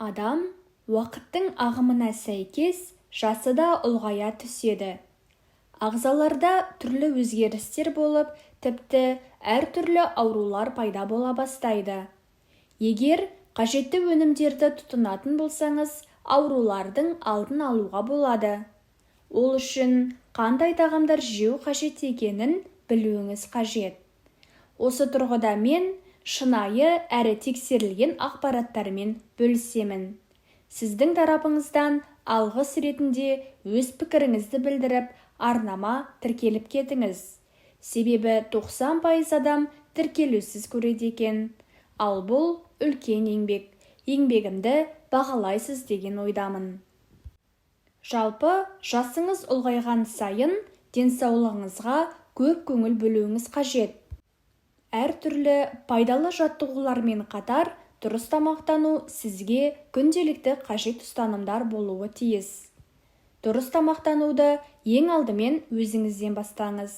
Адам уақыттың ағымына сәйкес жасы да ұлғая түседі. Ағзаларда түрлі өзгерістер болып, тіпті әртүрлі аурулар пайда бола бастайды. Егер қажетті өнімдерді тұтынатын болсаңыз, аурулардың алдын алуға болады. Ол үшін қандай тағамдар жеу қажет екенін білуіңіз қажет. Осы тұрғыда мен шынайы әрі тексерілген ақпараттармен бөлісемін. Сіздің тарапыңыздан алғыс ретінде өз пікіріңізді білдіріп, арнама тіркеліп кетіңіз. Себебі 90% адам тіркелусіз көреді екен. Ал бұл үлкен еңбек. Еңбегімді бағалайсыз деген ойдамын. Жалпы, жасыңыз ұлғайған сайын денсаулығыңызға көп көңіл бөлуіңіз қажет. Әртүрлі пайдалы жаттығулармен қатар дұрыс тамақтану сізге күнделікті қажет ұстанымдар болуы тиіс. Дұрыс тамақтануды ең алдымен өзіңізден бастаңыз.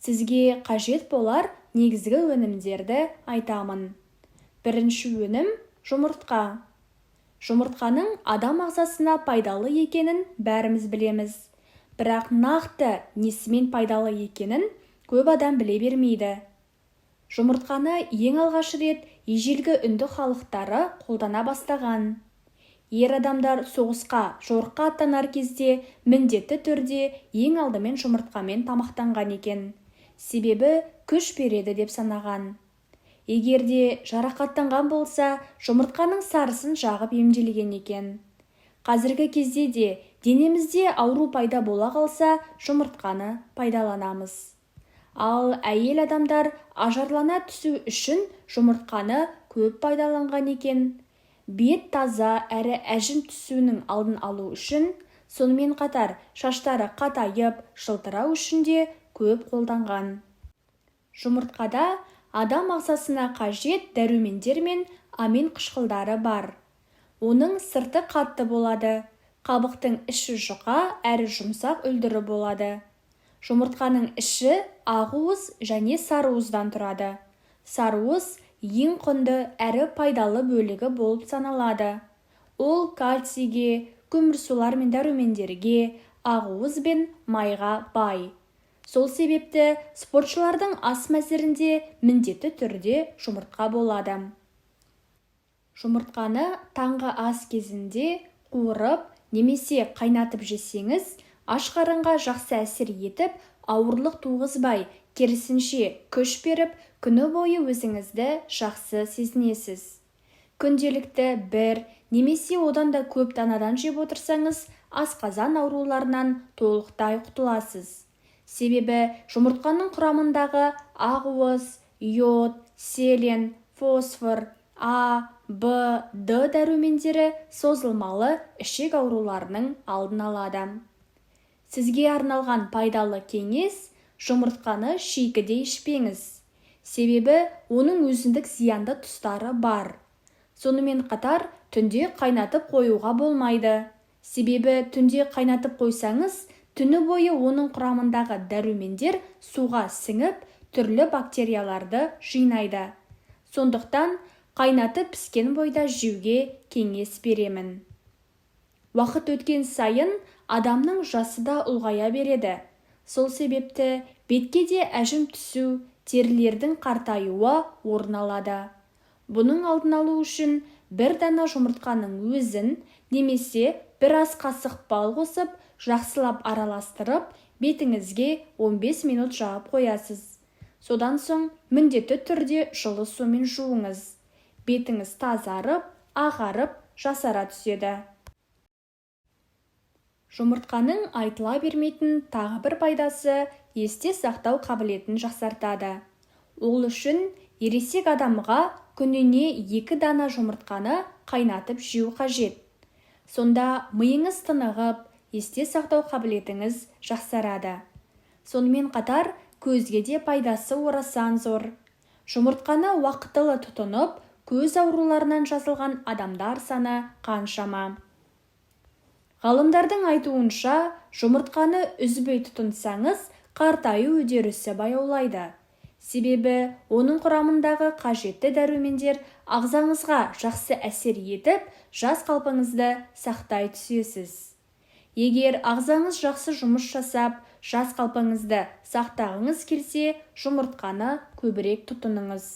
Сізге қажет болар негізгі өнімдерді айтамын. Бірінші өнім – жұмыртқа. Жұмыртқаның адам ағзасына пайдалы екенін бәріміз білеміз. Бірақ нақты несімен пайдалы екенін көп адам біле бермейді. Жұмыртқаны ең алғаш рет ежелгі үнді халықтары қолдана бастаған. Ер адамдар соғысқа, жорыққа аттанар кезде міндетті түрде ең алдымен жұмыртқамен тамақтанған екен. Себебі күш береді деп санаған. Егер де жарақаттанған болса, жұмыртқаның сарысын жағып емделген екен. Қазіргі кезде де денемізде ауру пайда бола қалса, жұмыртқаны пайдаланамыз. Ал әйел адамдар ажарлана түсу үшін жұмыртқаны көп пайдаланған екен. Бет таза әрі әжім түсуінің алдын алу үшін, сонымен қатар шаштары қатайып, жылтырау үшін де көп қолданған. Жұмыртқада адам ағзасына қажет дәрумендер мен амин қышқылдары бар. Оның сырты қатты болады, қабықтың іші жұқа әрі жұмсақ үлдірі болады. Жұмыртқаның іші ақуыз және сарыуыздан тұрады. Сарыуыз ең құнды әрі пайдалы бөлігі болып саналады. Ол кальцийге, көмірсулар мен дәрумендерге, ақуыз бен майға бай. Сол себепті спортшылардың ас мәзірінде міндетті түрде жұмыртқа болады. Жұмыртқаны таңғы ас кезінде қуырып немесе қайнатып жесеңіз, аш қарынға жақсы әсер етіп, ауырлық туғызбай, керісінше күш беріп, күні бойы өзіңізді жақсы сезінесіз. Күнделікті бір немесе одан да көп данадан жеп отырсаңыз, асқазан ауруларынан толықтай құтыласыз. Себебі жұмыртқаның құрамындағы ақуыз, йод, селен, фосфор, А, Б, Д дәрумендері созылмалы ішек ауруларының алдын алады. Сізге арналған пайдалы кеңес: жұмыртқаны шикідей ішпеңіз. Себебі оның өзіндік зиянды тұстары бар. Сонымен қатар түнде қайнатып қоюға болмайды. Себебі түнде қайнатып қойсаңыз, түні бойы оның құрамындағы дәрумендер суға сіңіп, түрлі бактерияларды жинайды. Сондықтан қайнатып піскен бойда жеуге кеңес беремін. Уақыт өткен сайын адамның жасы да ұлғая береді. Сол себепті бетке де әжім түсу, терілердің қартаюы орын алады. Бұның алдын алу үшін бір дана жұмыртқаның өзін немесе бір ас қасық бал қосып, жақсылап араластырып, бетіңізге 15 минут жағып қоясыз. Содан соң міндетті түрде жылы сумен жуыңыз. Бетіңіз тазарып, ағарып, жасара түседі. Жұмыртқаның айтыла бермейтін тағы бір пайдасы есте сақтау қабілетін жақсартады. Ол үшін ересек адамға күніне 2 дана жұмыртқаны қайнатып жеу қажет. Сонда миыңыз тынығып, есте сақтау қабілетіңіз жақсарады. Сонымен қатар көзге де пайдасы орасан зор. Жұмыртқаны уақытылы тұтынып, көз ауруларынан жазылған адамдар саны қаншама. Ғалымдардың айтуынша, жұмыртқаны үзбей тұтынсаңыз, қартаю үдерісі баяулайды. Себебі оның құрамындағы қажетті дәрумендер ағзаңызға жақсы әсер етіп, жас қалпыңызды сақтай түсесіз. Егер ағзаңыз жақсы жұмыс жасап, жас қалпыңызды сақтағыңыз келсе, жұмыртқаны көбірек тұтыныңыз.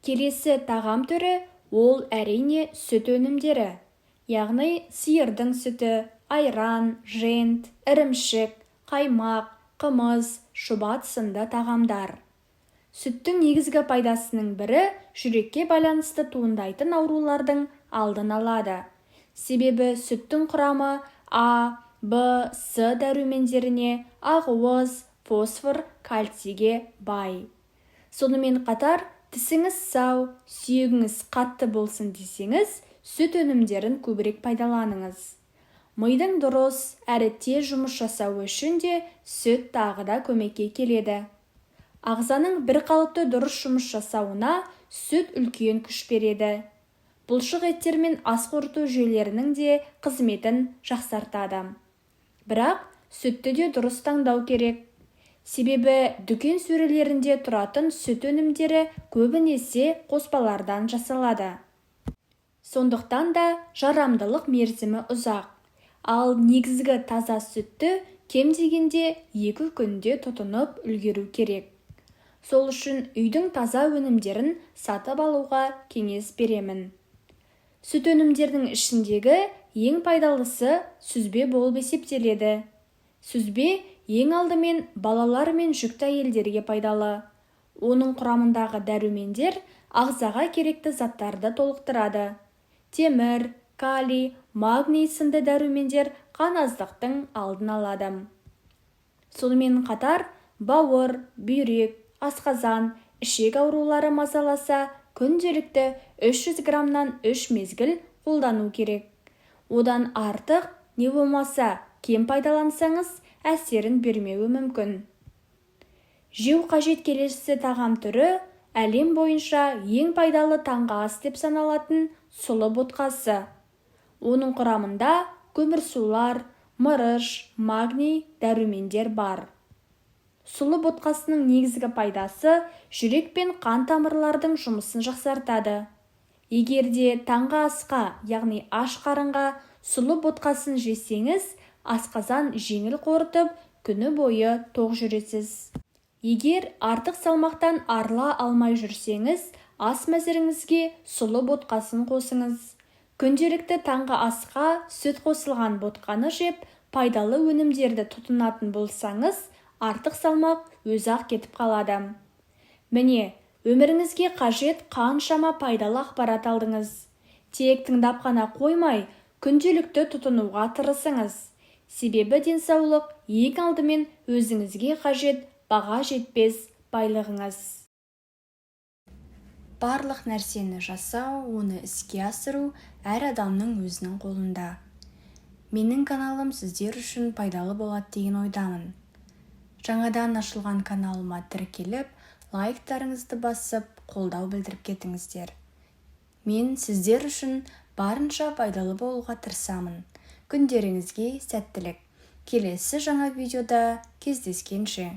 Келесі тағам түрі ол әрине сүт өнімдері, яғни сиырдың сүті, айран, жент, ірімшік, қаймақ, қымыз, шұбат сынды тағамдар. Сүттің негізгі пайдасының бірі жүрекке байланысты туындайтын аурулардың алдын алады. Себебі сүттің құрамы А, Б, С дәрумендеріне, ақуыз, фосфор, кальцийге бай. Сонымен қатар, тісіңіз сау, сүйегіңіз қатты болсын десеңіз, сүт өнімдерін көбірек пайдаланыңыз. Мидың дұрыс әрі тез жұмыс жасауы үшін де сүт тағы да көмекке келеді. Ағзаның бірқалыпты дұрыс жұмыс жасауына сүт үлкен күш береді. Бұлшық еттер мен ас қорыту жүйелерінің де қызметін жақсартады. Бірақ сүтті де дұрыс таңдау керек. Себебі дүкен сөрелерінде тұратын сүт өнімдері көбінесе қоспалардан жасалады. Сондықтан да жарамдылық мерзімі ұзақ. Ал негізгі таза сүтті кем дегенде 2 күнде тұтынып үлгеру керек. Сол үшін үйдің таза өнімдерін сатып алуға кеңес беремін. Сүт өнімдерінің ішіндегі ең пайдалысы сүзбе болып есептеледі. Сүзбе ең алдымен балалар мен жүкті әйелдерге пайдалы. Оның құрамындағы дәрумендер ағзаға керекті заттарды толықтырады. Темір, калий, магний сынды дәрумендер қан аздықтың алдын алады. Сонымен қатар бауыр, бүйрек, асқазан, ішек аурулары мазаласа, күнделікті 300 граммнан 3 мезгіл қолдану керек. Одан артық, не болмаса кем пайдалансаңыз, әсерін бермеуі мүмкін. Жеу қажет келесі тағам түрі әлем бойынша ең пайдалы таңғы ас деп саналатын сұлы ботқасы. Оның құрамында көмірсулар, мырыш, магний, дәрумендер бар. Сұлы ботқасының негізгі пайдасы жүрек пен қан тамырлардың жұмысын жақсартады. Егер де таңғы асқа, яғни аш қарынға сұлы ботқасын жесеңіз, асқазан жеңіл қорытып, күні бойы тоқ жүресіз. Егер артық салмақтан арыла алмай жүрсеңіз, ас мәзіріңізге сұлы ботқасын қосыңыз. Күнделікті таңғы асқа сүт қосылған ботқаны жеп, пайдалы өнімдерді тұтынатын болсаңыз, артық салмақ өзі-ақ кетіп қалады. Міне, өміріңізге қажет қаншама пайдалы ақпарат алдыңыз. Тек тыңдап қана қоймай, күнделікті тұтынуға тырысыңыз. Себебі денсаулық ең алдымен өзіңізге қажет баға жетпес байлығыңыз. Барлық нәрсені жасау, оны іске асыру әр адамның өзінің қолында. Менің каналым сіздер үшін пайдалы болады деген ойдамын. Жаңадан ашылған каналыма тіркеліп, лайктарыңызды басып, қолдау білдіріп кетіңіздер. Мен сіздер үшін барынша пайдалы болуға тырысамын. Күндеріңізге сәттілік. Келесі жаңа видеода кездескенше.